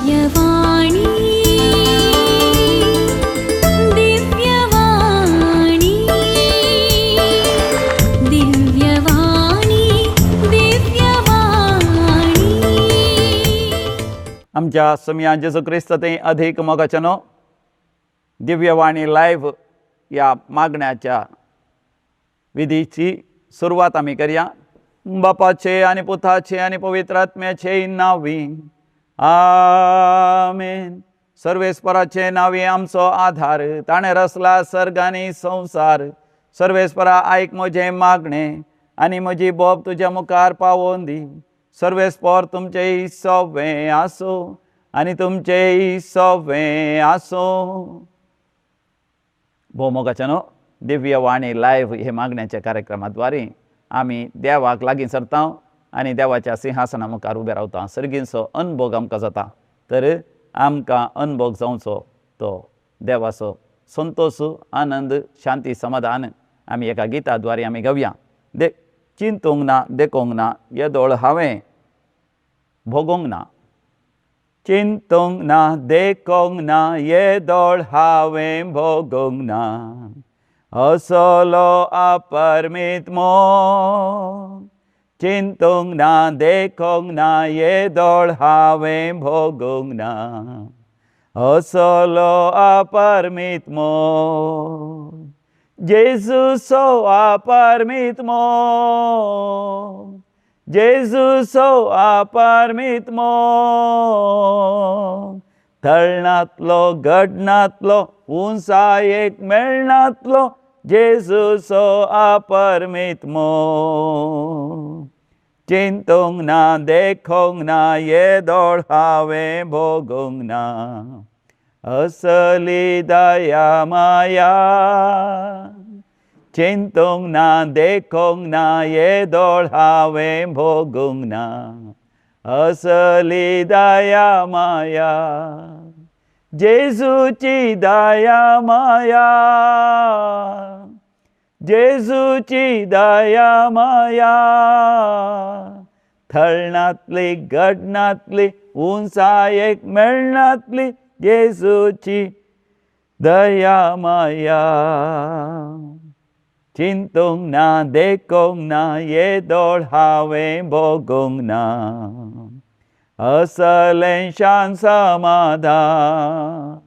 दिव्यवाणी, दिव्यवाणी, दिव्यवाणी, दिव्यवाणी. आमच्या सोमया जेजू क्रिस्त थंय अधीक मोगाचें न्हू, दिव्यवाणी लायव्ह ह्या मागण्याच्या विधीची सुरवात आमी करया. बापाचे आनी पुताचे आनी पवित्र आत्म्याचे नांवी आमेन. सर्वेस्पराचे नांवी आमचो आधार, ताणें रचला सर्ग आनी संवसार. सर्वेस्परा, आयक म्हजें मागणें आनी म्हजी बोब तुज्या मुखार पावोवन दी. सर्वेस्पर तुमचें सवें आसूं आनी तुमचें सवें आसूं. भोव मोगाचें न्हू, दिव्यवाणी लायव्ह हे मागण्याच्या कार्यक्रमा आमी देवाक लागीं सरता आनी देवाच्या सिंहासना मुखार उबे रावता. सर्गींचो अनभोग आमकां जाता, तर आमकां अनभोग जावचो तो देवाचो संतोश, आनंद, शांती, समाधान आमी एका गिता द्वारे आमी घेवया. दे चिंतूंक ना, देखूंक ना, येदोळ हांवें भोगूंक ना. चिंतूंक ना, देखूंक ना, येदोळ हांवें भोगूंक ना, असलो अपरमीत मोग. चिंतूंक ना, देखूंक ना, येदोळ हांवें भोगूंक ना, असलो अपरमीत मोग. जेजूचो अपरमीत मोग, जेजूचो अपरमीत मोग. थळनातलो, घडनातलो, उंचायेक मेळनातलो, जेजूचो अपरमीत मोग. चिंतूंक ना, देखूंक ना, येदोळ हांवें भोगूंक ना, असली दया माया. चिंतूंक ना, देखूंक ना, येदोळ हांवें भोगूंक ना, असली दया माया. जेजूची दया माया, जेजूची दया माया. थळनातली, घडनातली, उंचायेक मेळनातली, जेजूची दया माया. चिंतूंक ना, देखूंक ना, येदोळ हांवें भोगूंक ना, असलें शांत समाधान.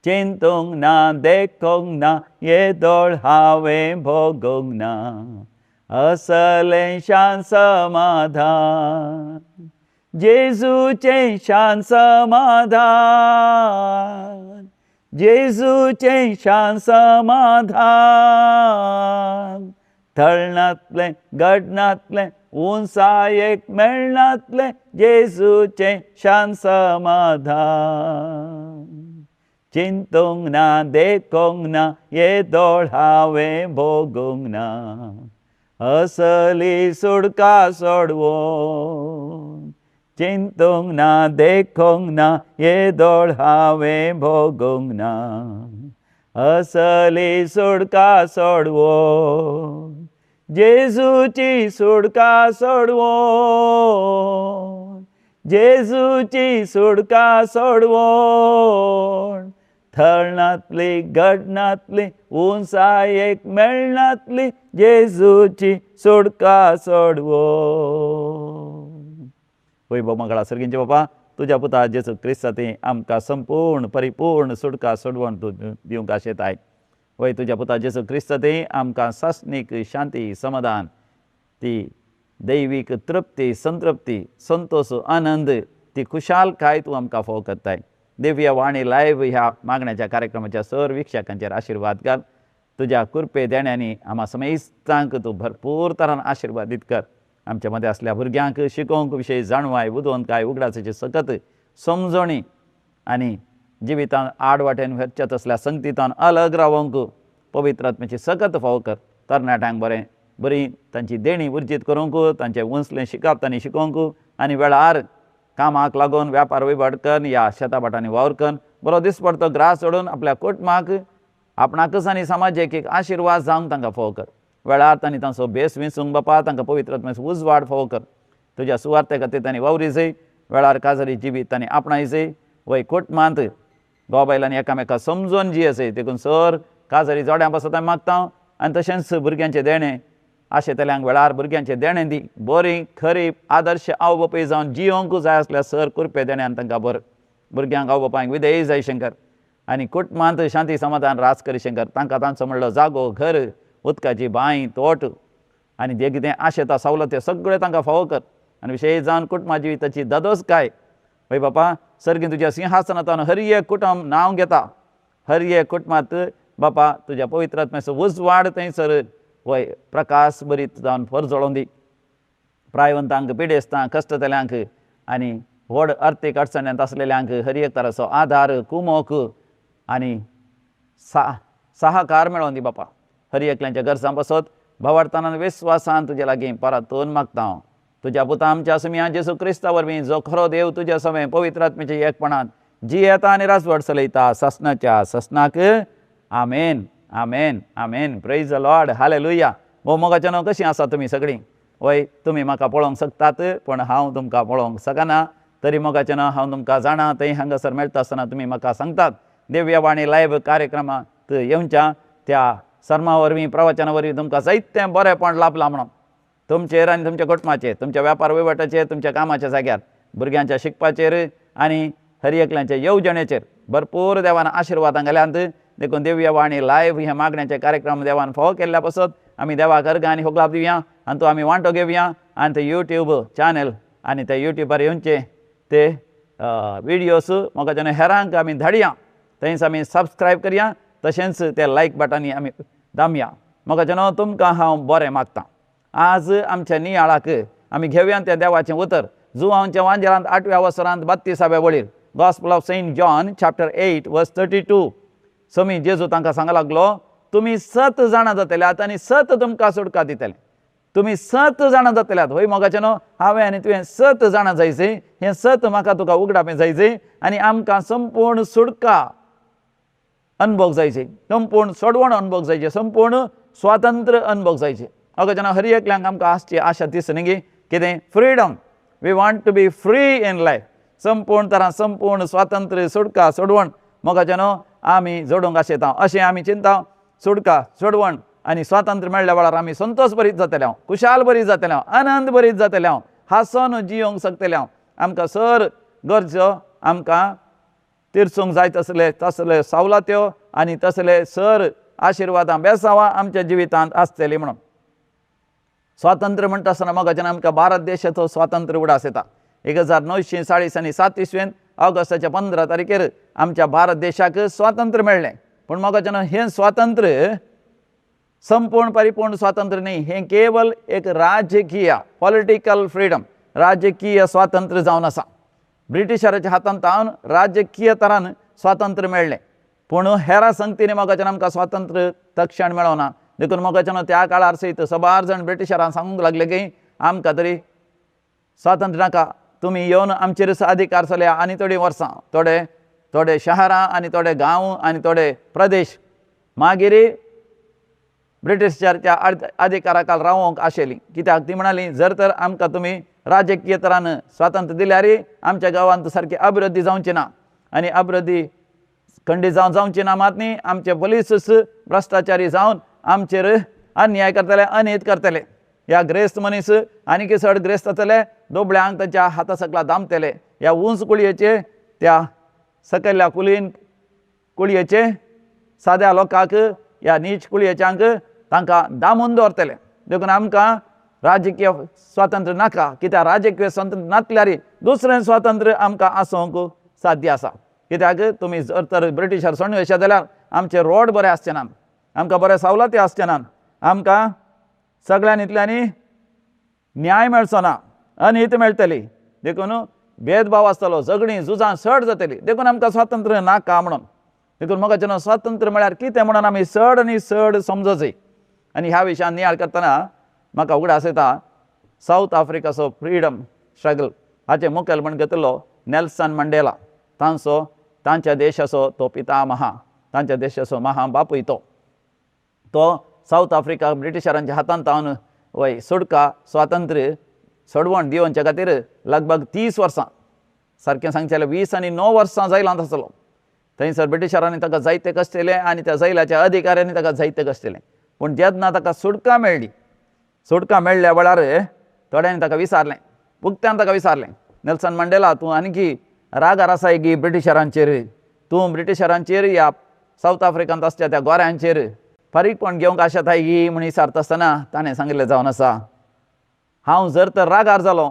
चिंतूंक ना, देखूंक ना, येदोळ हांवें भोगूंक ना, असलें शांत समाधान. जेजूचें शांत समाधान, जेजूचें शांत समाधान. थळनातलें, घडनातलें, उंचायेक मेळनातलें, जेजूचें शांत समाधान. चिंतूंक ना, देखूंक ना, येदोळ हांवें भोगूंक ना, असली सुडका सोडवून. चिंतूंक ना, देखूंक ना, येदोळ हांवें भोगूंक ना, असली सुडका सोडवून. जेजूची सुडका सोडवून, जेजूची सुडका सोडवून. थळनातली, घडनातली, उंचायेक मेळनातली, जेजूची सुडका सोडवून. होय मंगळा सर्गींचे बापा, तुज्या पुता जेजू क्रिस्ता ती आमकां संपूर्ण परिपूर्ण सुटका सोडवण तूं दिवंक आशेताय. वय तुज्या पुता जेजू क्रिस्ता ती आमकां सासणीक शांती, समाधान, ती दैवीक तृप्ती, संतृप्ती, संतोष, आनंद, ती खुशालकाय तूं आमकां फोव करताय. दिव्य वाणी लायव्ह ह्या मागण्याच्या कार्यक्रमाच्या सर वीक्षकांचेर आशिर्वाद घाल. तुज्या कृपे देण्यांनी आमा समेस्तांक तूं भरपूर तरान आशिर्वादीत कर. आमच्या मदें आसल्या भुरग्यांक शिकोवंक विशय जाणवाय, बुदवंतकाय, उगडासाची सकत समजणी आनी जिवितान आड वाटेन व्हरच्या तसल्या संगतीतान अलग रावोंक पवित्र आत्म्याची सकत फावो कर. तरणाट्यांक बरें बरी तांची देणी उर्जीत करूंक, तांचें उंचलें शिकप तांणी शिकोवंक आनी वेळार कामाक लागून व्यापार वहिवाट करून ह्या शेता भाटांनी वावर करून बरो दिसपडतो ग्रास सोडून आपल्या कुटुंबाक, आपणाकच आनी समाजेक एक आशिर्वाद जावंक तांकां फावो कर. वेळार तांणी तांचो भेस विंचूंक बापा, तांकां पवित्र आत्म्याचो उजवाड फावो कर. तुज्या सुवार्थे खातीर तांणी वावरी जाय. वेळार काजारी जिवीत आनी आपणायचें. वय कुटुंबांत घोव बायलांनी एकामेका समजून जी आसय, देखून सर काजारी जोड्यां पासत आमी मागता. आनी तशेंच भुरग्यांचें देणें आशेतल्यांक वेळार भुरग्यांचें देणें दी, बरी खरी आदर्श आवय बापूय जावन जियोंक जाय आसल्यार सर कुरपे देण्यान तांकां बरें भुरग्यांक आवय बापायक विधेय जाय शंकर. आनी कुटुंबांत शांती समाधान राज करी शंकर. तांकां तांचो म्हणलो जागो, घर, उदकाची बांय, तोट आनी जे कितें आशेता सवलत ते सगळें तांकां फावो कर. आनी विशेश जावन कुटुंबा जिविताची दादोसकाय हय बापा सर्गी तुज्या सिंहासनांत हर एक कुटुंब नांव घेता, हर एक कुटुंबांत बापा तुज्या पवित्र आत्म्याचो उजवाड थंयसर वय प्रकाश बरीत जावन परजळोवन दी. प्रायवंतांक, पिडेस्तांक, कश्टतल्यांक आनी व्हड अर्थीक अडचण्यांत आसलेल्यांक हर एक तराचो आदार, कुमोक आनी सहकार मेळोवन दी बापा. हर एकल्यांच्या गरजां पासत भावार्थान विस्वासान तुज्या लागीं परतून मागता हांव. तुज्या पुता आमच्या सुमया जेजू क्रिस्ता वरवीं, जो खरो देव तुज्या सवें पवित्र आत्म्याच्या एकपणान जियेता आनी राजवट चलयता ससनाच्या ससनाक. आमेन, आमेन, आमेन. Praise the Lord, hallelujah. हो मोगाच्या न्हू कशीं आसा तुमी सगळीं? वय तुमी म्हाका पळोवंक शकतात पूण हांव तुमकां पळोवंक शकना, तरी मोगाचें न्हू हांव तुमकां जाणा. थंय हांगासर मेळटा आसतना तुमी म्हाका सांगतात दिव्य वाणी लायव्ह कार्यक्रमांत येवच्या त्या सर्मा वरवीं, प्रवचना वरवीं तुमकां जायतें बरेंपण लाभलां म्हणून. तुमचेर आनी तुमच्या कुटुंबाचेर, तुमच्या व्यापार वहिवटाचेर, तुमच्या कामाच्या जाग्यार, भुरग्यांच्या शिकपाचेर आनी हर एकल्यांच्या येवजणेचेर भरपूर देवान आशिर्वादां घाल्यांत. देखून दिव्य वाणी लायव्ह हे मागण्याचे कार्यक्रम देवान फावो केल्ल्या पासत आमी देवाक अर्गां आनी होगलाप दिवया आनी तो आमी वांटो घेवया. आनी ते यूट्यूब चॅनल आनी ते यूट्यूबार येवचे ते विडियोज मोगाच्यान हेरांक आमी धाडया, थंयच आमी सबस्क्रायब करया, तशेंच ते लायक बटनांनी आमी दामया. मोगाच्यान तुमकां हांव बरें मागता. आज आमच्या नियाळाक आमी घेवया त्या देवाचें उतर जुवांच्या वांजेलांत 8व्या वसरांत 32व्या वळीर, Gospel of Saint John chapter 8 verse 32. समी जेजू तांकां सांग लागलो, तुमी सत जाणां जातल्यात आनी सत तुमकां सुटका दितले. तुमी सत जाणां जातल्यात. हय मोगाचें न्हू हांवें आनी तुवें सत जाणां जायचे, हें सत म्हाका तुका उगडापें जायचे आनी आमकां संपूर्ण सुटका अनुभव जायचे, संपूर्ण सोडवण अनुभव जायचे, संपूर्ण स्वातंत्र्य अनुभव जायचे. मोगाचें न्हू हर एकल्यांक आमकां आसची आशा दिस न्ही कितें freedom, we want to be free in life. संपूर्ण तरान संपूर्ण स्वातंत्र्य सुटका सोडवण मोगाचें न्हू आमी जोडूंक आशेता अशें आमी चिंता. सुटका सोडवण आनी स्वातंत्र्य मेळ्ळ्या वेळार आमी संतोश बरीत जातले हांव, खुशाल बरीत जातले हांव, आनंद बरीत जातले हांव, हांसोन जियोंक शकतले हांव. आमकां सर गरजो आमकां तिरसूंक जाय तसले तसले सवलत्यो आनी तसले सर आशिर्वादां बेसांवां आमच्या जिवितांत आसतली म्हणून. स्वातंत्र्य म्हणटा आसतना मोगाच्यान आमकां भारत देशाचो स्वातंत्र्य उडास येता. 1940 आनी 7 इसवेन ऑगस्टाच्या 15 तारखेर आमच्या भारत देशाक स्वातंत्र्य मेळ्ळें. पूण मोगाच्यान हें स्वातंत्र्य संपूर्ण परिपूर्ण स्वातंत्र्य न्ही, हें केवल एक राजकीय पॉलिटिकल फ्रिडम, राजकीय स्वातंत्र्य जावन आसा. ब्रिटिशराच्या हातांत तावन राजकीय तरान स्वातंत्र्य मेळ्ळें, पूण हेरा संगतीन मोगाच्यान आमकां स्वातंत्र्य तक्षण मेळना. देखून मोगाच्यान त्या काळार सयत सबार जाण ब्रिटिशरान सांगूंक लागले की आमकां तरी स्वातंत्र्य नाका, तुमी येवन आमचेरच अधिकार चलया आनी थोडीं वर्सां थोडे थोडे शहरां आनी थोडे गांव आनी थोडे प्रदेश मागीर ब्रिटिशाच्या अधिकाराखाल रावोंक आशिल्ली. कित्याक ती म्हणाली जर तर आमकां तुमी राजकीय तरान स्वातंत्र्य दिल्यार आमच्या गांवांत सारकी अभिवृद्धी जावची ना आनी अभिवृद्धी खंडीत जावन जावची ना मात न्ही आमचे पोलीस भ्रश्टाचारी जावन आमचेर अन्याय करतले, अनीत करतले. ह्या ग्रेस्त मनीस आनीक चड ग्रेस्त जातले, दुबळ्यांक तांच्या हाता सकला दामतले. ह्या उंच कुळयेचे त्या सकयल्या कुलीन कुळयेचे साद्या लोकांक ह्या नीच कुळयेच्यांक तांकां दामून दवरतले. देखून आमकां राजकीय स्वातंत्र्य नाका, कित्याक राजकीय स्वातंत्र्य नासल्यार दुसरें स्वातंत्र्य आमकां आसूंक साध्य आसा. कित्याक तुमी जर तर ब्रिटिशार सोडून वयशात जाल्यार आमचे रोड बरे आसचे नात, आमकां बरे सवलती आसचे नात, आमकां सगळ्यान इतल्यांनी न्याय मेळचो ना, अनीत मेळटली. देखून भेदभाव आसतलो, झगडीं झुजां चड जातली. देखून आमकां स्वातंत्र्य नाका म्हणून. देखून मोगाचें स्वातंत्र्य म्हळ्यार कितें म्हणून आमी चड आनी चड समजूं. आनी ह्या विशयान नियाळ करतना म्हाका उगडास येता सावथ आफ्रिकाचो फ्रिडम स्ट्रगल हाचें मुखेल म्हण घेतलो नेल्सन मंडेला. तांचो तांच्या देशाचो तो पितामहा, तांच्या देशाचो महा बापूय तो तो सावथ आफ्रिका ब्रिटिशरांच्या हातांत तावन वय सुटका स्वातंत्र्य सोडवण दिवच्या खातीर लगभग 30 वर्सां सारकें सांगचें जाल्यार 29 वर्सां जैलांत आसलो. थंयसर ब्रिटिशरांनी ताका जायते कश्ट दिले आनी त्या जैलाच्या अधिकाऱ्यांनी ताका जायते कश्ट दिले. पूण जेन्ना ताका सुटका मेळ्ळी, सुटका मेळ्ळ्या वेळार थोड्यांनी ताका विचारलें, उक्त्यान ताका विचारलें, नेल्सन मंडेला तूं आणखी रागार आसाय गी ब्रिटिशरांचेर? तूं ब्रिटिशरांचेर ह्या सावथ आफ्रिकांत आसच्या त्या गोऱ्यांचेर फारीकपण घेवंक आशेताय गी म्हूण विचारता आसतना ताणें सांगिल्लें जावन आसा, हांव जर तर रागार जालो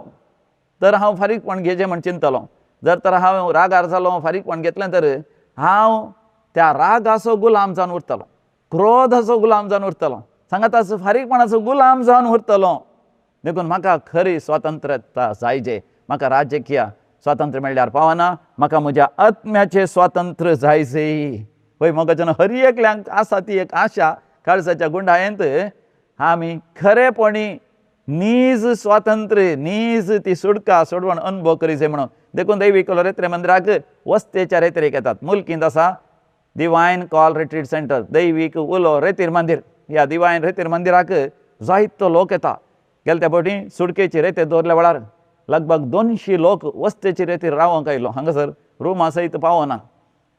तर हांव फारीकपण घेवचें म्हूण चिंततलो, जर तर हांव रागार जालो फारीकपण घेतलें तर हांव त्या रागाचो गुलाम जावन उरतलो, क्रोधाचो गुलाम जावन उरतलो, सांगाताचो फारीकपणाचो गुलाम जावन उरतलो. देखून म्हाका खरी स्वातंत्र्यता जायजे, म्हाका राजकीय स्वातंत्र्य मेळ्ळ्यार पावना, म्हाका म्हज्या आत्म्याचें स्वातंत्र्य जायजे. पळय मोगाच्यान हर एकल्यांक आसा ती एक आशा काळजाच्या गुंडायेंत आमी खरेपणी नीज स्वातंत्र्य, नीज ती सुटका सोडवण अनुभव करीजे म्हणून. देखून दैवीक रेत्रे मंदिराक वस्तेच्या रेत्रेक येतात. मुलकींत आसा डिवायन कॉल रिट्रीट सेंटर, दैवीक उलो रेतीर मंदीर. ह्या डिवायन रेतीर मंदिराक जायतो लोक येता. गेले त्या फावटी सुटकेची रेते दवरल्या वेळार लगभग 200 लोक वस्तेची रेतीर रावंक आयलो. हांगासर रुमा सयत पावना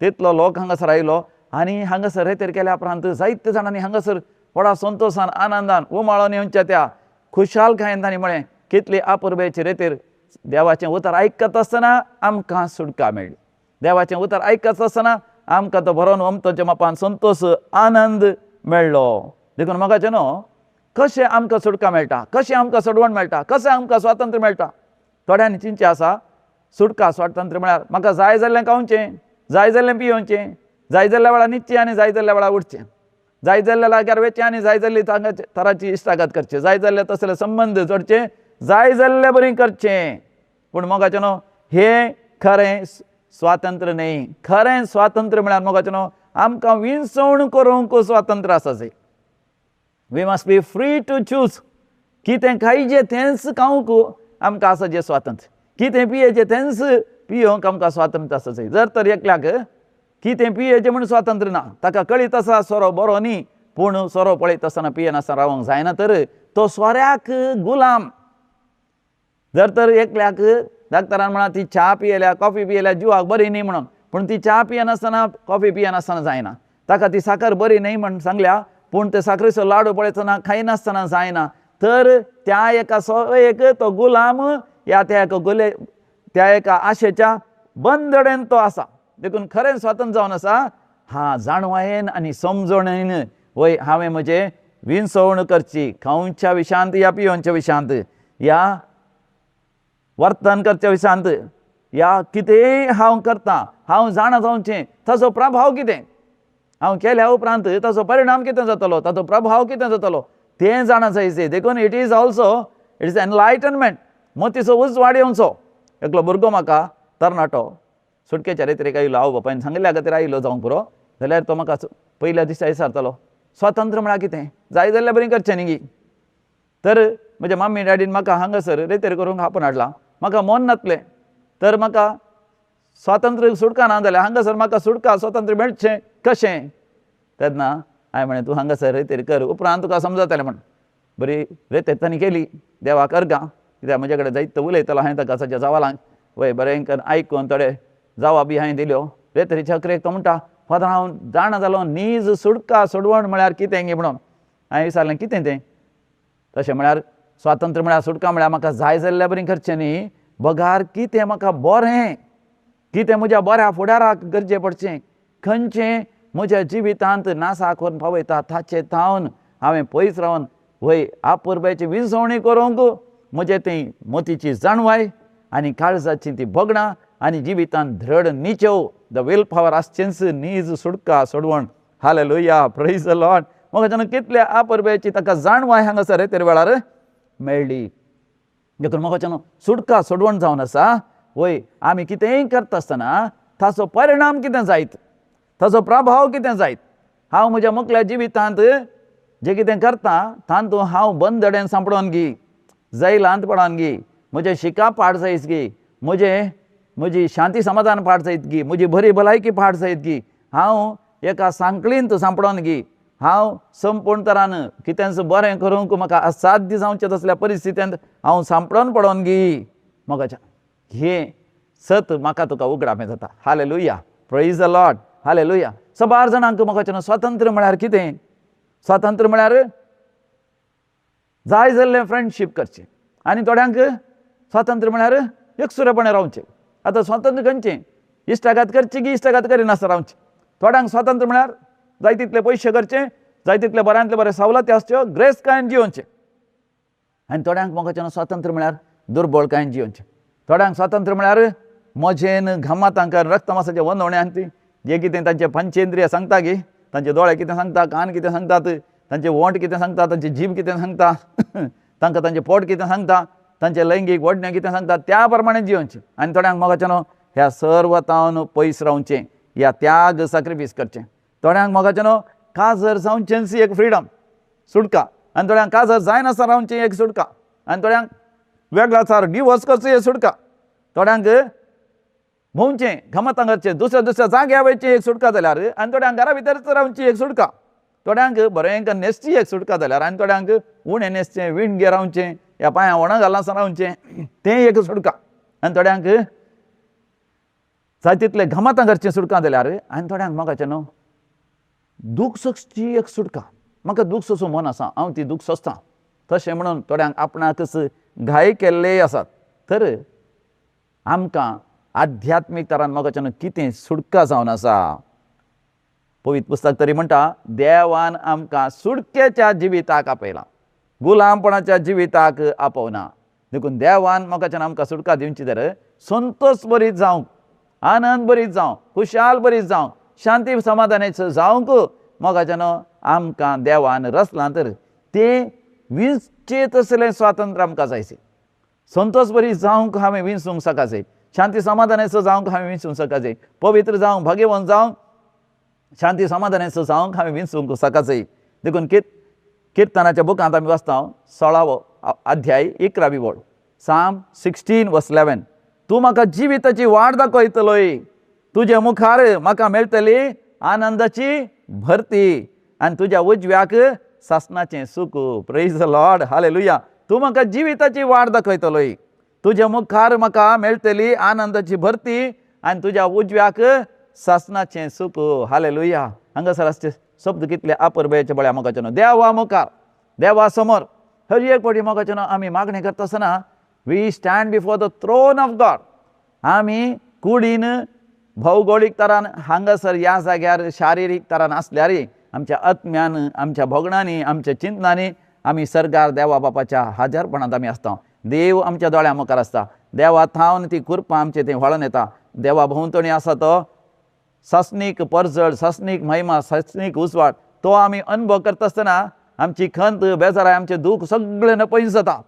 तितलो लोक हांगासर आयलो आनी हांगासर रेतीर केल्या उपरांत जायते जाणांनी हांगासर व्हडा संतोशान आनंदान उमाळोन येवच्या त्या खुशालकायेन तांणी म्हळें, कितली अपुरबायेची रेतीर, देवाचें उतर आयकत आसतना आमकां सुटका मेळ्ळी, देवाचें उतर आयकत आसतना आमकां तो भरोन ओमतोच्या मापान संतोश आनंद मेळ्ळो. देखून मोगाचें न्हू कशें आमकां सुटका मेळटा, कशें आमकां सोडवण मेळटा, कशें आमकां स्वातंत्र्य मेळटा. थोड्यांनी चिंतचें आसा सुटका स्वातंत्र्य म्हळ्यार म्हाका जाय जाल्लें खावचें, जाय जाल्लें पियोवचें, जाय जाल्ल्या वेळार न्हिदचें आनी जाय जाल्ल्या वेळार उठचें, जाय जाल्ल्या लाग्यार वचचें आनी जाय जाल्ली तराची इश्टागत करचें, जाय जाल्ले तसले संबंद जोडचे, जाय जाल्ले बरी करचें. पूण मोगाचें न्हू हें खरें स्वातंत्र्य न्हय. खरें स्वातंत्र्य म्हळ्यार मोगाचें न्हू आमकां विंचवण करूंक स्वातंत्र्य आसा जाय. We must be free to choose. कितें खायचें तेंच खावंक आमकां आसा जें स्वातंत्र्य, कितें पियेचें तेंच पियोवंक आमकां स्वातंत्र्य आसा जाय. जर तर एकल्याक कितें पियेचें म्हूण स्वातंत्र्य ना, ताका कळीत आसा सोरो बरो न्ही, पूण सोरो पळयत आसतना पियेनासतना रावंक जायना तर तो सोऱ्याक गुलाम. जर तर एकल्याक डॉक्टरान म्हळां ती च्या पियेल्या कॉफी पियेल्या जिवाक बरी न्ही म्हणून, पूण ती च्या पियेनासतना कॉफी पियेनासतना जायना, ताका ती साकर बरी न्ही म्हण सांगल्या पूण ते साकरेचो लाडू पळयतना खायनासतना जायना, तर त्या एका सवयेक तो गुलाम या त्या एका गुले त्या एका आशेच्या बंदडेन तो आसा. देखून खरें स्वातंत्र्य जावन आसा हा जाणवायेन आनी समजणेन वय हांवें म्हजें विंचवण करची, खावच्या विशांत या पियोवच्या विशांत, या वर्तन करच्या विशांत, या कितेंय हांव करतां हांव जाणा जावचें ताचो प्रभाव कितें, हांव केल्या उपरांत ताचो परिणाम कितें जातलो, ताचो प्रभाव कितें जातलो तें जाणा जायचें. देखून it is also it is enlightenment, मतीचो उजवाड येवचो. एकलो भुरगो म्हाका तरणाटो सुटकेच्या रेतीक आयलो, आवय बापायन सांगिल्ल्या खातीर आयलो जावंक पुरो, जाल्यार तो म्हाका पयल्या दिसा विचारतालो स्वातंत्र्य म्हळ्यार कितें, जाय जाल्यार बरी करचें न्ही गी. तर म्हज्या मम्मी डॅडीन म्हाका हांगासर रेतीर करूंक आपोवन हाडला, म्हाका मन नातलें तर म्हाका स्वातंत्र्य सुटका ना जाल्यार हांगासर म्हाका सुटका स्वातंत्र्य मेळचें कशें. तेन्ना हांवें म्हळें तूं हांगासर रेतीर कर उपरांत तुका समजतलें म्हण. बरी रेतेर तांणी केली, देवाक अर्गां, कित्याक म्हजे कडेन जायतो उलयतालो हांवें ताका सगळ्या जवालांक वय बरें करून आयकून थोडे जवाब बी हांवें दिल्यो. रेतरीच्या अकरेक तो म्हणटा, फादर हांव जाणा जालो नीज सुटका सोडवण म्हळ्यार कितें गी म्हणून. हांवें विचारलें कितें तें. तशें म्हळ्यार स्वातंत्र्य म्हळ्यार सुटका म्हळ्यार म्हाका जाय जाल्ल्या बरी करचें न्ही, बगार कितें म्हाका बरें, कितें म्हज्या बऱ्या फुडाराक गरजे पडचें, खंयचें म्हज्या जिवितांत नासा करून पावयता ताचे थावन हांवें पयस रावन वय आपुरबायची विंचवणी करूंक म्हजें ती मोतीची जाणवाय आनी काळजाची ती भोगणां आनी जिवितांत दृढ निचेव, the will power आसचेंच नीज सुटका सोडवण. हालेलुया, प्रेज the Lord. मोगाच्यान कितल्या आपुरबायेची ताका जाणवाय हांगासर ते वेळार मेळ्ळी. देखून मोगाच्यान सुटका सोडवण जावन आसा वय आमी कितेंय करता आसतना ताचो परिणाम कितें जायत, ताचो प्रभाव कितें जायत. हांव म्हज्या मुखल्या जिवितांत जें कितें करता तातूंत हांव बंदडेन सांपडोन गी, जैलांत पडोन गी, म्हजें शिकप पाड जायत गी, म्हजें म्हजी शांती समाधान पाड जायत गी, म्हजी बरी भलायकी पाड जायत गी, हांव एका सांकळींत सांपडोन गी, हांव संपूर्ण तरान कितेंच बरें करूंक म्हाका असाध्य जावचें तसल्या परिस्थितींत हांव सांपडोन पडोन गी. मोगाच्या हें सत म्हाका तुका उगडापें जाता. Hallelujah, praise the Lord, hallelujah. सबार जाणांक मोगाचें स्वातंत्र्य म्हळ्यार कितें? स्वातंत्र्य म्हळ्यार जाय जाल्लें फ्रेंडशीप करचें आनी थोड्यांक स्वातंत्र्य म्हळ्यार एकसुरेपणे रावचें. आतां स्वातंत्र्य खंयचें? इश्टागात करची की इश्टागात करिनासतना रावचें. थोड्यांक स्वातंत्र्य म्हळ्यार जाय तितले पयशे करचे, जाय तितले बऱ्यांतले बरे सवलती आसच्यो, ग्रेस्तकायेन जियोवचें. आनी थोड्यांक मोगाचें स्वातंत्र्य म्हळ्यार दुर्बळकायेन जियोवचें. थोड्यांक स्वातंत्र्य म्हळ्यार मजेन घामातांक रक्तमासाचे वंदवणे ती जे कितें तांचे पंचेंद्रिय सांगता की तांचे दोळे कितें सांगता, कान कितें सांगतात, तांचे ओंठ कितें सांगता, तांची जीब कितें सांगता, तांकां तांचें पोट कितें सांगता, तांचें लैंगीक ओडणें कितें सांगता, त्या प्रमाणे जियोवचें. आनी थोड्यांक मोगाचें ह्या सर्व तावन पयस रावचें, ह्या त्याग सॅक्रिफायस करचें. थोड्यांक मोगाचें काजर जावचेंच एक फ्रिडम सुटका, आनी थोड्यांक काजर जायनासतना रावचें एक सुटका, आनी थोड्यांक वेगळाचार डिवोर्स करचो एक सुटका, थोड्यांक भोंवचें गमतां करचें दुसऱ्या दुसऱ्या जाग्यार वयचें एक सुटका जाल्यार, आनी थोड्यांक घरा भितरच रावची एक सुटका, थोड्यांक बरें न्हेसची एक सुटका जाल्यार, आनी थोड्यांक उणें न्हेसचें विणगे रावचें ह्या पांयां वणा घालनासतना रावचें तें एक सुटका, आनी थोड्यांक जाय तितलें गमतां करचें सुटका जाल्यार, आनी थोड्यांक मोगाचें न्हू दूख सोंसची एक सुटका. म्हाका दूख सोंसूं मन आसा, हांव ती दूख सोंसतां तशें म्हणून थोड्यांक आपणाकच घाय केल्लेय आसात. तर आमकां आध्यात्मीक तरान मोगाच्यान कितें सुटका जावन आसा? पवित्र पुस्तक तरी म्हणटा देवान आमकां सुटकेच्या जिविताक आपयला, गुलामपणाच्या जिविताक आपोवना. देखून देवान मोगाच्यान आमकां सुटका दिवची तर संतोष बरीत जावंक, आनंद बरीत जावं, खुशाल बरीत जावं, शांती समाधानाचो जावंक मोगाच्यान आमकां देवान रचलां तर तें विंचचें तसलें स्वातंत्र्य आमकां जायचें. संतोष बरी जावंक हांवें विंचूंक सकाचें, शांती समाधानाचो जावंक हांवें विंचूंक सकाचें, पवित्र जावंक, भाग्यवंत जावंक, शांती समाधानाचो जावंक हांवें विंचूंक सकाचें. देखून किर्तनाच्या बुकांत आमी वाचता 16वो अध्याय 11वी वळ, साम 16:11, तूं म्हाका जिविताची वाट दाखयतलोय, तुजे मुखार म्हाका मेळटली आनंदाची भरती आनी तुज्या उजव्याक सासणाचें सूख. Praise the Lord, hallelujah. तूं म्हाका जिविताची वाट दाखयतलोय, तुज्या मुखार म्हाका मेळटली आनंदाची भरती आनी तुज्या उजव्याक सासणाचें सूख. हालेलुया. हांगासर आसचे शब्द कितले आपरबेचे बळ्या मोगाचें न्हू. देवा मुखार, देवा समोर हर एक फावटी मोगाचें न्हू आमी मागणें करता आसतना we stand before the throne of God. आमी कुडीन भौगोळीक तरान हांगासर ह्या जाग्यार शारिरीक तरान आसल्यार आमच्या आत्म्यान, आमच्या भोगणांनी, आमच्या चिंतनांनी आमी सर्गार देवा बापाच्या हाजरपणांत आमी आसता. देव आमच्या दोळ्यां मुखार आसता. देवा थावन ती कृपा आमचे थंय व्हाळून येता. देवा भोंवतणी आसा तो सासणीक परजळ, सासणीक महिमा, सासणीक उजवाड, तो आमी अनुभव करता आसतना आमची खंत, बेजाराय, आमचें दूख सगळें नपयस जाता.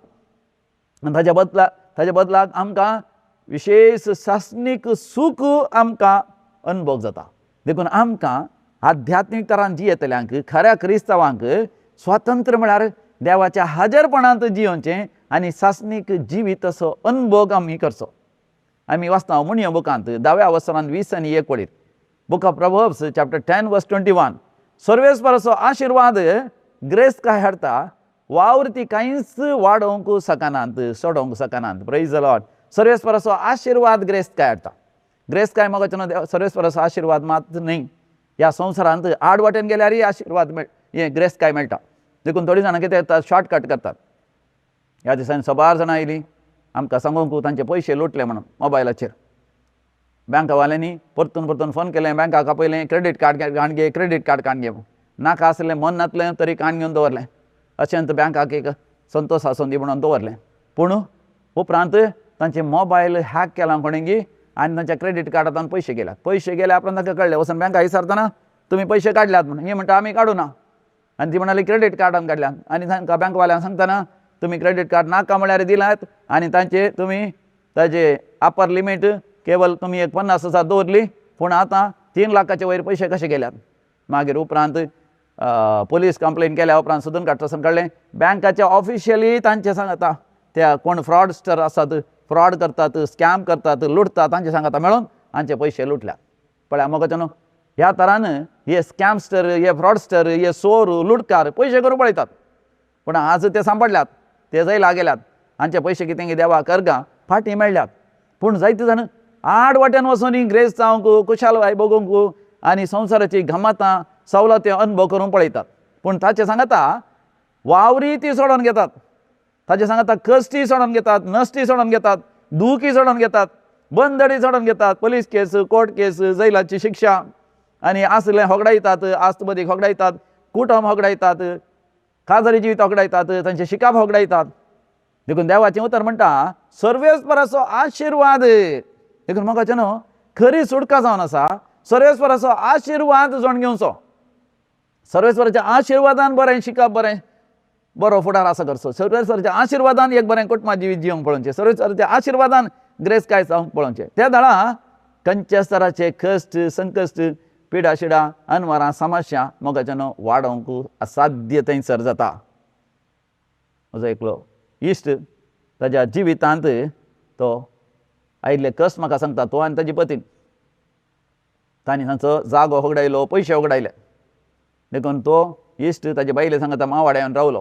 आनी ताज्या बदलाक आमकां विशेश सासणीक सूख आमकां अनुभव जाता. देखून आमकां आध्यात्मीक तरान जियेतल्यांक, खऱ्या क्रिस्तांवांक स्वातंत्र्य म्हळ्यार देवाच्या हाजरपणांत जियोवचें आनी सासणीक जिवीत असो अनुभव आमी करचो. आमी वाचता म्हणयो बुकांत 10व्या वसरान 20 आनी 1 वळीर, book of Proverbs chapter 10 verse 21, सर्वेस्पराचो आशिर्वाद ग्रेस काय हाडटा, वावर ती कांयच वाडोवंक शकनात, सोडोवंक शकनात. Praise the Lord. सर्वेस्पराचो आशिर्वाद ग्रेस काय हाडटा. ग्रेस काय मोगाचें सर्वेस्पराचो आशिर्वाद मात न्हय, ह्या संवसारांत आड वाटेन गेल्यारय आशिर्वाद मेळ हें ग्रेस काय मेळटा. देखून थोडीं जाणां कितें करतात, शॉर्टकट करतात. ह्या दिसांनी सबार जाणां आयलीं आमकां सांगूंक तांचे पयशे लुटले म्हणून मोबायलाचेर. बँकावाल्यांनी परतून परतून फोन केलें, बँकाक आपयलें, क्रेडीट कार्ड काण घे, क्रेडीट कार्ड काण घे. नाका आसलें, मन नासलें तरी काण घेवन दवरलें. अशेंच बँकाक एक संतोश आसून दी म्हणून दवरलें. पूण उपरांत तांचे मोबायल हॅक केला कोणें आनी तांच्या क्रेडीट कार्डांत पयशे गेल्यात. पयशे गेल्या उपरांत तांकां कळ्ळें, वचून बँका विचारतना तुमी पयशे काडल्यात म्हणून. ही म्हणटा आमी काडूं ना, आनी ती म्हणाली क्रेडीट कार्डान काडल्यात. आनी तांकां बँकवाल्यांक सांगतना तुमी क्रेडीट कार्ड नाका म्हळ्यार दिलात आनी तांचे तुमी ताजे अपर लिमीट केवल तुमी एक 50,000 दवरली, पूण आतां 3 लाखाचे वयर पयशे कशे गेल्यात. मागीर उपरांत पोलीस कंप्लेन केल्या उपरांत सोदून काडटा कळ्ळें बँकाचे ऑफिशियली तांचे सांगता त्या कोण फ्रॉडस्टर आसात, फ्रॉड करतात, स्कॅम करतात, लुटतात, तांचे सांगता मेळून तांचे पयशे लुटल्यात. पळया मोगाचें न्हू ह्या तरान हे स्कॅमस्टर, हे फ्रॉडस्टर, हे चोर लुटकार पयशे करून पळयतात. पूण आज ते सांपडल्यात, ते जैला गेल्यात, हांचे पयशे कितें देवा करगा फाटीं मेळ्ळ्यात. पूण जायते जाण आड वाट्यान वचून ग्रेस जावंक, कुशालवाय बगूंक आनी संवसाराची गमतां सवलती अनुभव करूंक पळयतात. पूण ताचे सांगता वावरी ती सोडून घेतात, ताचे सांगता कश्टी सोडून घेतात, नश्टी सोडून घेतात, दुखी सोडून घेतात, बंदडी सोडून घेतात, पुलीस केस, कोर्ट केस, जैलाची शिक्षा आनी आसलें होगडायतात, आस्तबदीक होगडायतात, कुटुंब होगडायतात, काजारी जिवीत होगडायतात, तांचे शिकाप होगडायतात. देखून देवाचें उतर म्हणटा सर्वेस्पराचो आशिर्वाद. देखून म्हाका न्हू खरी सुटका जावन आसा सर्वेस्पराचो आशिर्वाद जाण घेवचो. सर्वेस्पराच्या आशिर्वादान बरें शिकप, बरें बरो फुडार आसा करचो, सर्वेस्पराच्या आशिर्वादान एक बरें कुटुंबा जिवीत जिवंक पळोवचें, सर्वेस्पराच्या आशिर्वादान ग्रेस काय जावंक पळोवचें. त्या दळा खंयच्या स्तराचे कश्ट, संकश्ट, पिडा शिडा, अनवरां, समस्या मोगाच्यान वाडोवंक असाध्य थंयसर जाता. म्हजो एकलो इश्ट ताज्या जिवितांत तो आयिल्ले कश्ट म्हाका सांगता. तो आनी ताजी पतीन तांणी तांचो जागो होगडायलो, पयशे होगडायले. देखून तो इश्ट ताजे बायले सांगता मावाड्या येवन रावलो,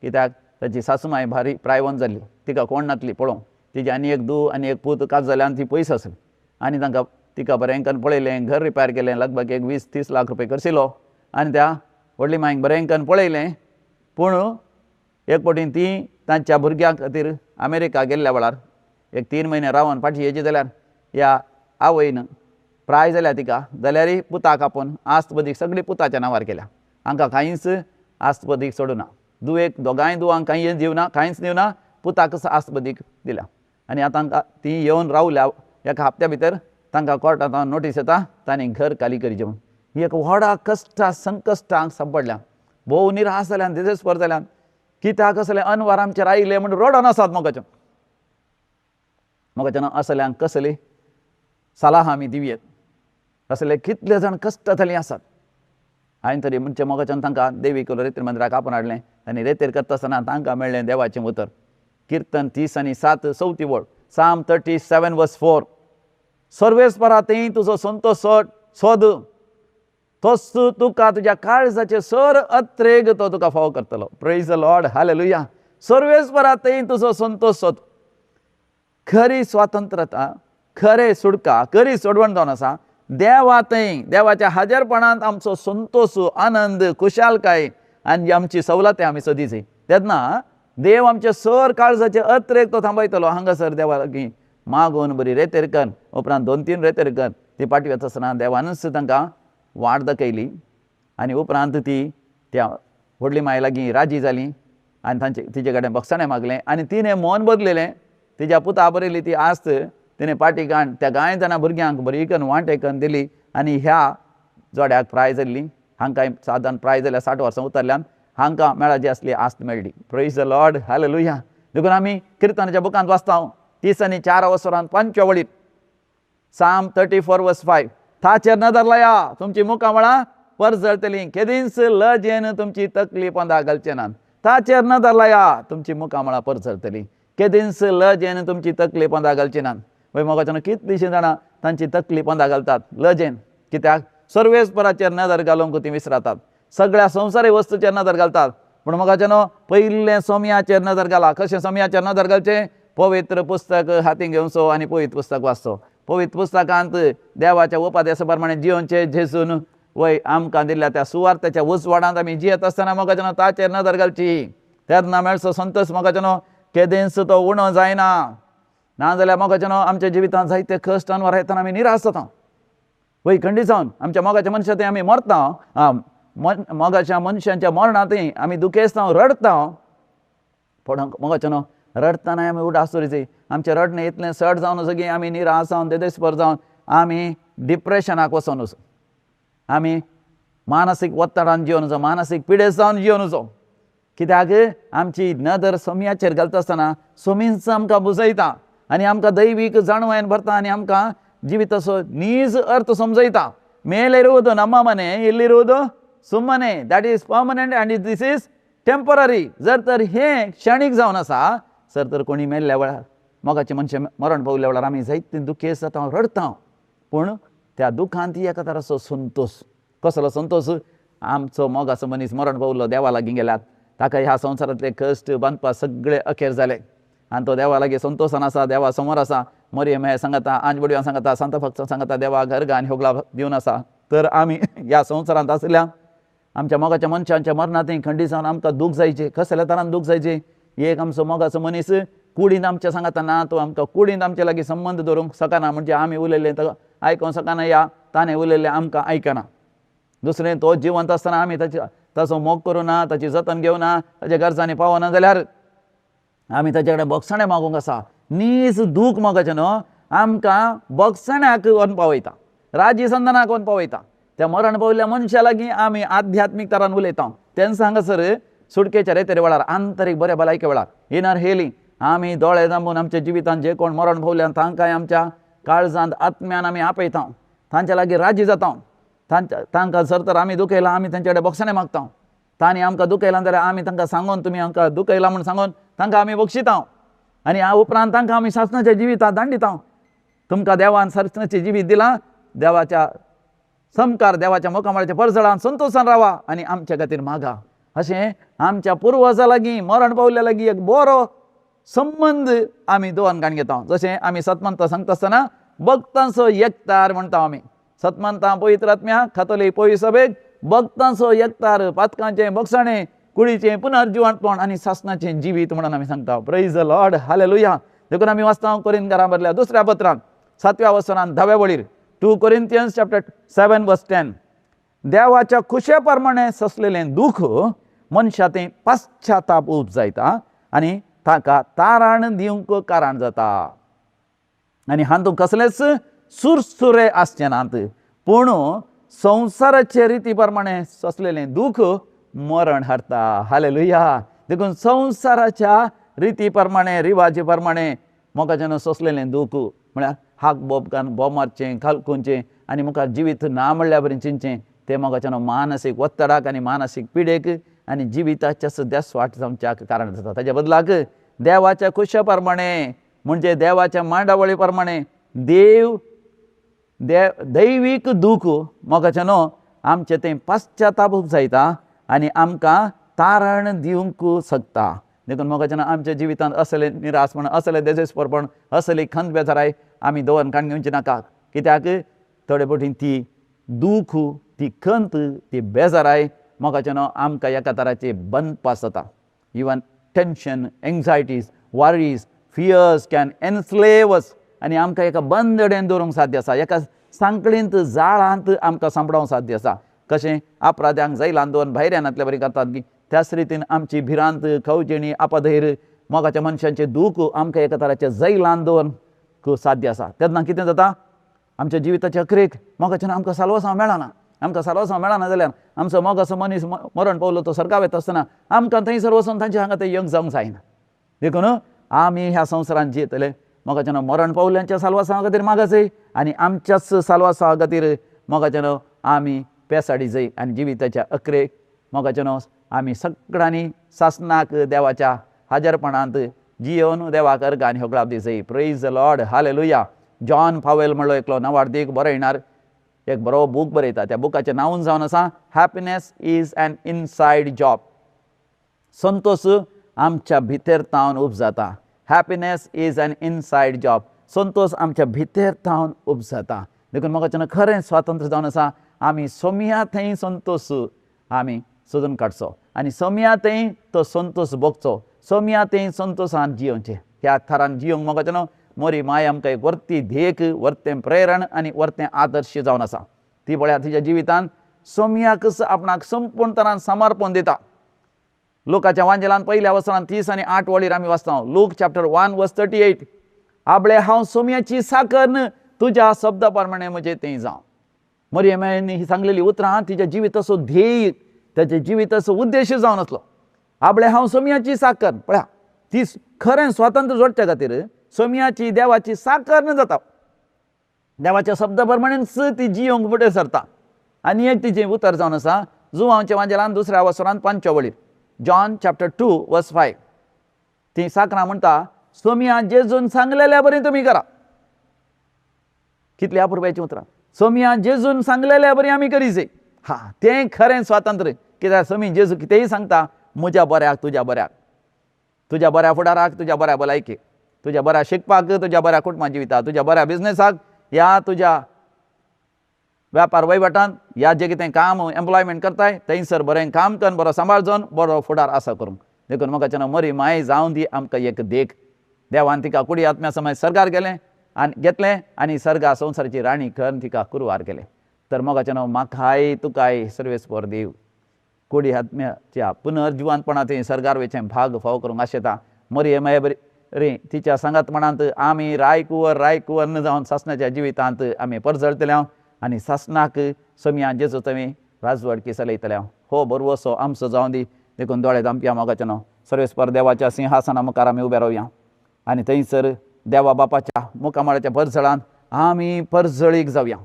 कित्याक ताजी सासूमाय भारी प्रायवंत जाल्ली, तिका कोण नातली पळोवंक. तिजी आनी एक धूव आनी एक पूत काज जाले आनी ती पयस आसली आनी तांकां तिका बरें करून पळयलें, घर रिपेर केलें, लगभग एक 20-30 लाख रुपये खर्चिलो आनी त्या व्हडली मायक बरें करून पळयलें. पूण एक फावटी ती तांच्या भुरग्यां खातीर अमेरिका गेल्ल्या वेळार एक 3 म्हयने रावन फाटीं येयची जाल्यार ह्या आवयन प्राय जाल्या तिका, जाल्यारय पुताक आपोवन आस्त बदीक सगळी पुताच्या नांवार केल्या. हांकां कांयच आस्त बदीक सोडूना, दुवेक दोगांय दुवांक कांय दिवना, कांयच दिवना, पुताकच आस्त बदीक दिल्या. आनी आतां तांकां ती येवन रावल्या एका हप्त्या भितर तांकां कोर्टांत नोटीस येता तांणी घर खाली करचें म्हूण. ही एक व्हडा कश्टा संकश्टांक सांपडल्या, भोव निराश जाल्यान, दिसेस्पर जाल्यान, कित्याक असले अनवार आमचेर आयले म्हूण रडोन आसात. मोगाच्यान मोगाच्यान असल्यांक कसली सलाह आमी दिवयेत? असले कितले जाण कश्टांतली आसात. हांवें तरी म्हणचे मोगाच्यान तांकां देवी केलो रेतीर मंदिराक आपोवन हाडलें आनी रेतीर करता आसतना तांकां मेळ्ळें देवाचें उतर. किर्तन 30:7 चवथी वळ, Psalm 37:4, सर्वेस्परा थंय तुजो संतोश सोद, तोच तुका तुज्या काळजाचे सर अत्रेग तो तुका फावो करतलो. Praise the Lord, hallelujah. सर्वेस्परा थंय तुजो संतोश सोद. खरी स्वातंत्रता, खरे सुटका, खरी सोडवण जावन आसा देवा थंय. देवाच्या हाजेरपणांत आमचो संतोश, आनंद, खुशालकाय आनी आमची सवलती आमी सदीच. तेन्ना देव आमचे सर काळजाचे अत्रेक तो थांबयतलो. हांगासर देवा लागीं मागून बरी रेतेर कर, उपरांत 2-3 रेतेर कर, ती पाटी वता आसतना देवानूच तांकां वाट दाखयली आनी उपरांत ती त्या व्हडली माय लागीं राजी जाली आनी तांचे तिजे कडेन बक्षाणें मागलें आनी तिणें मन बदलिलें. तिज्या पुता बरयली ती आस्त तिणें पाटी काण त्या कांय जाणां भुरग्यांक बरी करून वांटे करून दिली आनी ह्या जोड्याक प्राय जाल्ली. हांकां सादारण प्राय जाल्यार 60 वर्सां उतरल्यान हांकां मेळाची आसली आस्त मेळ्ळी. Praise the Lord, hallelujah. देखून आमी किर्तनाच्या बुकांत वाचता 34 वसरांत 5व्या वळीत, Psalm 34:5, ताचेर नदर लाया तुमची मुखां मळां परजळटलीं, केदींच लजेन तुमची तकली पोंदा घालचे नात. ताचेर नदर लाया तुमची मुखां मळां परजळटलीं, केदींच लजेन तुमची तकली पोंदा घालचे नात. वय मोगाच्यान कितलीशीं जाणां तांची तकली पोंदा घालतात लजेन, कित्याक सर्वेस्पराचेर नदर घालूंक ती विसरतात, सगळ्या संवसारी वस्तूचेर नदर घालतात. पूण मोगाच्यान पयलें सोम्याचेर नदर घाला. कशें सोम्याचेर नदर घालचें? पवित्र पुस्तक हातीन घेवचो आनी पवित्र पुस्तक वाचचो. पवित्र पुस्तकांत देवाच्या उपदेसा प्रमाणे जियोवचें. जेजून वय आमकां दिल्ल्या त्या सुवार्थाच्या उजवाडांत आमी जियेत आसतना मोगाच्यान ताचेर नदर घालची, तेन्ना मेळचो संतोश मोगाच्यान केदेंच तो उणो जायना. नाजाल्यार मोगाच्यान आमच्या जिवितांत जायते कश्ट अनवर येतना आमी निराश जाता. वय खंडीत जावन आमच्या मोगाच्या मनशा थंय आमी मरता, मोगाच्या मनशांच्या मरणांतय आमी दुखेस्तां, रडता. पूण मोगाच्यान रडटनाय आमी उडास दवरिची. आमचें रडणें इतलें चड जावन सगळीं आमी निराश जावन देदेस्पर जावन आमी डिप्रेशनाक वचोन वचून आमी मानसीक ಒತ್ತಡಾन जिवन वचो, मानसीक पिडेस्त जावन जिवन वचो. कित्याक आमची नदर सोम्याचेर घालता आसतना सोमीच आमकां बुजयता आनी आमकां दैवीक जाणवायेन भरता आनी आमकां जिविताचो नीज अर्थ समजयता. ಮೇಲಿರುವುದು ನಮ್ಮ ಮನೆ, ಇಲ್ಲಿರುವುದು ಸುಮ್ಮನೆ. That is permanent and this is temporary. जर तर हें क्षणीक जावन आसा, सर तर कोणी मेल्ल्या वेळार, मोगाचे मनशे मरण पावल्या वेळार आमी जायते दुखेस्त जाता, रडटा. पूण त्या दुखांत एका तराचो संतोश. कसलो संतोश? आमचो मोगाचो मनीस मरण पावलो, देवा लागीं गेल्यात, ताका ह्या संवसारांतले कश्ट बांदपा सगळे अखेर जाले. आनी तो देवा लागीं संतोशान आसा, देवा समोर आसा. मरियम हे सांगता, आंज बडव्यां सांगता, सांत भक्त सांगता, देवा गर्ग आनी होगळा दिवन आसा. तर आमी ह्या संवसारांत आशिल्ल्या आमच्या मोगाच्या मनशांच्या मरणांतय खंडीत जावन आमकां दूख जायचें. कसल्या तरान दूख जायचें? एक आमचो मोगाचो मनीस कुडींत आमच्या सांगाता ना, तो आमकां कुडींत आमच्या लागीं संबंद दवरूंक शकना, म्हणजे आमी उलयल्लें तो आयकोंक शकना या ताणें उलयल्लें आमकां आयकना. दुसरें, तो जिवंत आसतना आमी ताचे ताचो मोग करूं ना, ताची जतन घेवना, ताच्या गरजांनी पावना जाल्यार आमी ताचे कडेन बोगसाणें मागूंक आसा. नीज दूख मोगाचें न्हू आमकां बोगसाण्याक व्हरून पावयता, राजी संदनाक व्हरून पावयता. त्या मरण पावयल्ल्या मनशा लागीं आमी आध्यात्मीक तरान उलयता. तेन्ना हांगासर सुटकेच्या रेतेर वेळार, आंतरीक बऱ्या भलायके वेळार, इनर हेलिंग, आमी दोळे दांबून आमच्या जिवितांत जे कोण मरण पावल्या तांकांय आमच्या काळजांत आत्म्यान आमी आपयता, तांच्या लागीं राजी जाता. तांच्या तांकां जर तर आमी दुखयलां, आमी तांचे कडेन बोगसाणें मागता. तांणी आमकां दुखयलां जाल्यार आमी तांकां सांगून, तुमी आमकां दुखयलां म्हूण सांगून तांकां आमी बक्षिता आनी ह्या उपरांत तांकां आमी सासणाच्या जिवितांत दांडिता. तुमकां देवान सासणाचें जिवीत दिलां, देवाच्या समकार, देवाच्या मुखामळाच्या परजळान संतोशान रावा आनी आमच्या खातीर मागा. अशें आमच्या पुर्वजां लागीं, मरण पावल्या लागीं एक बरो संबंद आमी दवरून काडून घेता. जशें आमी सतमंत सांगता आसतना भक्तांचो एकतार म्हणटा आमी. सतमंतां पवित्र आत्म्या खातोलीक पवित्र सभेक भक्तांचो एकतार, पातकांचें बोगसाणें, कुडीचें पुनर्जिवंतपण आनी सासणाचें जिवीत म्हणून आमी सांगता. प्रेज the Lord, hallelujah. देखून आमी वाचता कोरिंथकारां बरल्या दुसऱ्या पत्रांत सातव्या वसनान धाव्या वळीर, 2 Corinthians chapter 7 verse 10, देवाच्या खुशे प्रमाणे सोंसलेलें दूख मनशा तें पश्चाताप उपजायता आनी ताका तारण दिवंक कारण जाता आनी हातूंत कसलेच सुरसुरे आसचे नात. पूण संवसाराचे रिती प्रमाणे सोंसलेलें दूख मरण हाडटा. हालेलुया. देखून संवसाराच्या रिती प्रमाणे, रिवाजी प्रमाणे मोगाच्यान सोंसलेलें दूख म्हळ्यार हाक बोब घालून बोब मारचें, खालकुंचें आनी मुखार जिवीत ना म्हणल्या बरें चिंतचें, तें मोगाच्यान मानसीक ಒತ್ತಡाक आनी मानसीक पिडेक आनी जिविताच्या सुद्दां स्वाट जावच्याक कारण जाता. ताच्या बदलाक देवाच्या खुशा प्रमाणे, म्हणजे देवाच्या मांडावळी प्रमाणे, देव दैवीक दूख मोगाचें न्हू आमचें तें पश्चाताप जायता आनी आमकां तारण दिवंक शकता. देखून मोगाचें आमच्या जिवितांत असले निराशपण, असले देजेस्परपण, असली खंत बेजाराय आमी दवरून काडून घेवची नाका. कित्याक थोडे फावटी ती दूख, ती खंत, ती बेजाराय मोगाचें न्हू आमकां एका तराचे बंदपास जाता. Even tension, anxieties, worries, fears can enslave us आनी आमकां एका बंदडेन दवरूंक साध्य आसा, एका सांकळींत, जाळांत आमकां सांपडोवंक साध्य आसा. कशें अपराध्यांक जैलान दवरून भायर येनातले बरी करतात की, त्याच रितीन आमची भिरांत, खवजेणी, अपधैर्य, मोगाच्या मनशांचें दूख आमकां एका तराच्या जैलान दवरूंक साध्य आसा. तेन्ना कितें जाता? आमच्या जिविताच्या अखरेक मोगाच्यान आमकां साल्वासांव मेळना. आमकां साल्वासांव मेळना जाल्यार आमचो मोगाचो मनीस मरण पावलो, तो सर्गा वता आसतना आमकां थंयसर वचून तांचे हांगा थंय यंग जावंक जायना. देखून आमी ह्या संवसारांत जियेतले मोगाच्यान मरण पावल्यांच्या साल्वासांवा खातीर मागाजय आनी आमच्याच साल्वासांवा खातीर मोगाच्यान आमी पेसाडी जाय आनी जिविताच्या अखरेक मोगाच्यान आमी सगळ्यांनी सासणाक देवाच्या हाजरपणांत जियोवन देवाक अर्गां आनी होगळाप दी. प्रेज the Lord, hallelujah. John Powell म्हणलो एकलो नांवाडदीक बरयणार एक बरो बूक बरयता. त्या बुकाचें नांवूच जावन आसा "Happiness is an inside job". Santosh आमच्या भितर तावन उपजाता. Happiness is an inside job. Santosh आमच्या भितर तावन उपजाता. देखून म्हाका खरें स्वातंत्र्य जावन आसा, आमी सोमया थंय संतोष आमी सोदून काडचो आनी सोमया थंय तो संतोष भोगचो, सोमया थंय संतोशान जियोवचें. ह्या थरान जियोंक म्हाका मोरी माय आमकां एक वर्ती देख, वर्तें प्रेरण आनी वर्तें आदर्श जावन आसा. ती पळयात, तिच्या जिवितान सोमयाकच आपणाक संपूर्ण तरान समर्पण दिता. लुकाच्या वांजेलान पयल्या वसनान 38 वळीर आमी वाचता, Luke chapter 1 verse 38, "आपले हांव सोमयाची साकर, तुज्या शब्दा प्रमाणे म्हजें तें जावं." मरियमायन ही सांगलेली उतरां तिच्या जिविताचो ध्येय, ताच्या जिविताचो उद्देश जावन आसलो. आपले हांव सोमयाची साकर. पळया, ती खरें स्वातंत्र्य जोडच्या खातीर सोमयाची, देवाची साकर जाता. देवाच्या शब्दा प्रमाणेच ती जियोंक फुडें सरता. आनी एक तिचें उतर जावन आसा जुवांवच्या वांजेलान दुसऱ्या वसरान पांचव्या वळीर, John chapter 2 verse 5, ती साकरां म्हणटा, "सोमया जेजून सांगलेल्या बरी तुमी करा." कितली अपुरबायची उतरां! सोमया जेजून सांगलेल्या बरी आमी करीचे. हा, तें खरें स्वातंत्र्य. कित्याक सोमी जेजू कितेंय सांगता म्हज्या बऱ्याक, तुज्या बऱ्याक. तुज्या बऱ्या फुडाराक, तुज्या बऱ्या भलायकेक, तुज्या बऱ्या शिकपाक, तुज्या बऱ्या कुटुंबा जिविताक, तुज्या बऱ्या बिजनेसाक, ह्या तुज्या व्यापार वहिवटान, ह्या जें कितें काम एम्प्लॉयमेंट करताय थंयसर बरें काम करून बरो सांबाळ जावन बरो फुडार आसा करूंक. देखून मोगाच्यान मरी माय जावन दी आमकां एक देख. देवान तिका कुडी आत्म्या समय सर्गार गेलें आनी घेतलें आनी सर्गा संवसाराची राणी करून तिका कुरवार केलें. तर मोगाच्यान म्हाकाय तुकाय सर्वेस्पर देव कुडी आत्म्याच्या पुनर्जिवंतपणांत सर्गार वयचें भाग फावो करूंक आशेता. मरये माये बरी रे तिच्या सांगातपणांत आमी रायकुवर रायकुवर न जावन सासणाच्या जिवितांत आमी परजळटले आनी सासणाक सोमया जेजू तुमी राजवडकी चलयतले. हो बरवसो आमचो जावन दी. देखून दोळे धांपया मोगाच्यानो सर्वेस्पर देवाच्या सिंहासना मुखार आमी उबे रावया आनी थंयसर देवा बापाच्या मुखामळाच्या परजळान आमी परजळीक जावया.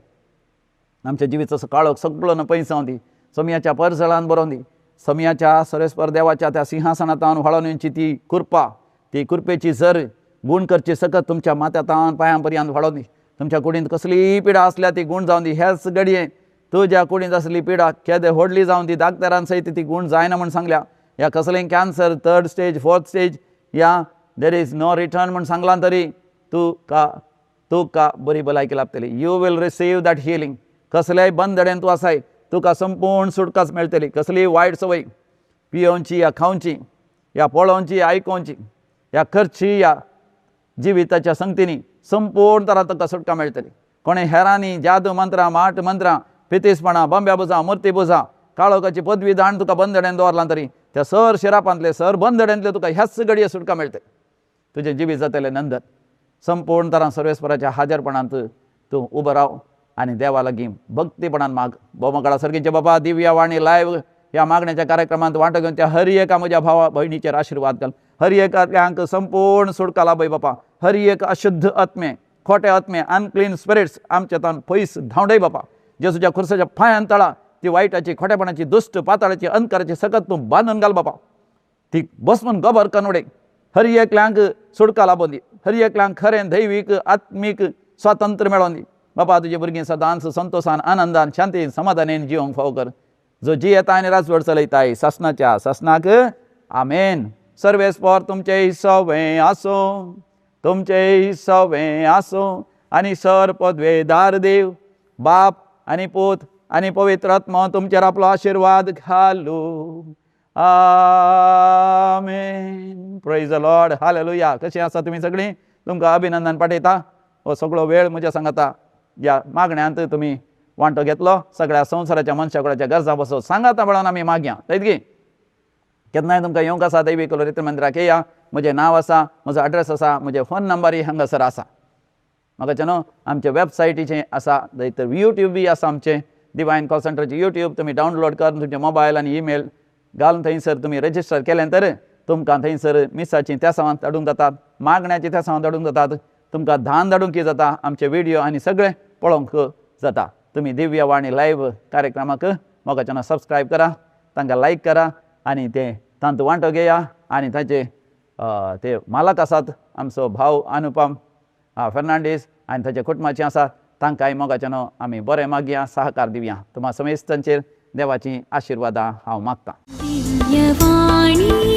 आमच्या जिविताचो काळोख सगळो न पयस जावन दी, सोमयाच्या परजळान बरोवन दी. सोमयाच्या सर्वेस्पर देवाच्या त्या सिंहासनांत व्हाळोवन येवची ती कृपा, ती कृपेची जर गूण करची सकत तुमच्या माथ्या पांयां पर्यंत व्हाळोवन दी. तुमच्या कुडींत कसलीय पिडा आसल्यार ती गूण जावन दी. ह्याच घडये तुज्या कुडींत आसली पिडा केदे व्हडली जावन दी, डाक्टरान सयत ती गूण जायना म्हूण सांगल्या. ह्या कसलेय cancer third stage fourth stage या there is no return म्हूण सांगलां तरी तुका बरी भलायकी लाभतली. You will receive that healing. कसल्याय बंदडेन तूं आसाय तुका संपूर्ण सुटकाच मेळटली. कसलीय वायट संवय पियोवची या खावची या पळोवची आयकोवची या करची या जिविताच्या संगतीनी संपूर्ण तरा तुका सुटका मेळटली. कोणे हेरांनी जादू मंत्रां माट मंत्रां पितीसपणां बंब्या बुजां मुर्ती बुजां काळोखाची पदवी दाण तुका बंदडेन दवरलां तरी त्या सर शिरापांतले सर बंदडेंतले तुका ह्याच घडये सुटका मेळटली. तुजें जिवीत जातलें नंदन. संपूर्ण तरान सर्वेस्पराच्या हाजरपणांत तूं उबो राव आनी देवा लागीं भक्तीपणान माग. भोवमकाळा सर्गीचे बाबा, दिव्य वाणी लायव्ह ह्या मागण्याच्या कार्यक्रमांत वांटो घेवन त्या हर एका म्हज्या भावा भयणीचेर आशिर्वाद घाल. हर एकांक संपूर्ण सुटका लाभय बापा. हर एक अशुद्ध आत्मे, खोटे आत्मे, अनक्लीन स्पिरिट्स आमच्या तान पयस धांवडय बापा. जेजूच्या खुर्साच्या पांयान तळा ती वायटाची खोटेपणाची दुश्ट पाताळाची अंधकाराची सकत तूं बांदून घाल बापा. ती बसमून गोबर करून उडय. हर एकल्यांक सुटका लाबोवन दी. हर एकल्यांक खरें दैवीक आत्मीक स्वातंत्र्य मेळोवन दी बापा. तुजी भुरगीं सदांच संतोशान आनंदान शांतीन समाधानेन जिवंक फावो कर. जो जियेता आनी राजवट चलयताय सासणाच्या सासणाक आमेन. सर्वेस्पर तुमचें सवें आसूं, तुमचें सवें आसूं आनी सर पदवेदार देव बाप आनी पूत आनी पवित्र आत्मो तुमचेर आपलो आशिर्वाद घालू. आमेन. Praise the Lord. Hallelujah. कशीं आसा तुमी सगळीं? तुमकां अभिनंदन पाठयता. हो सगळो वेळ म्हज्या सांगाता ह्या मागण्यांत तुमी वांटो घेतलो. सगळ्या संवसाराच्या मनशा कुळाच्या गरजां बसो सांगाता म्हणून आमी मागया थंयत. केन्नाय तुमकां येवंक आसा दैवी कलोरित्र मंदिराक येया. म्हजें नांव आसा, म्हजो एड्रेस आसा, म्हजें फोन नंबरूय हांगासर आसा. म्हाका न्हू आमचे वेबसायटीचें आसा, तर यूट्यूब बी आसा. आमचें डिवायन कॉल सेंटराचें यूट्यूब तुमी डावनलोड करून तुमचे मोबायल आनी ईमेल घालून थंयसर तुमी रजिस्टर केलें तर तुमकां थंयसर मिसाचीं तेसांवां धाडूंक जातात, मागण्याचीं तेसांवां धाडूंक जातात, तुमकां धान धाडूंक जाता, आमचे व्हिडियो आनी सगळें पळोवंक जाता. तुमी दिव्य वाणी लायव्ह कार्यक्रमाक मोगाच्यान सबस्क्रायब करा, तांकां लायक करा आनी ते तांतू वांटो घेया. आनी तांचे ते मालक आसात आमचो भाव अनुपम फेर्नांडीस आनी ताच्या कुटुंबाचें आसा, तांकांय मोगाच्यान आमी बरें मागया, सहकार दिवया. तुमा समेस्तांचेर देवाचीं आशिर्वादां हांव मागतां. दिव्यवाणी.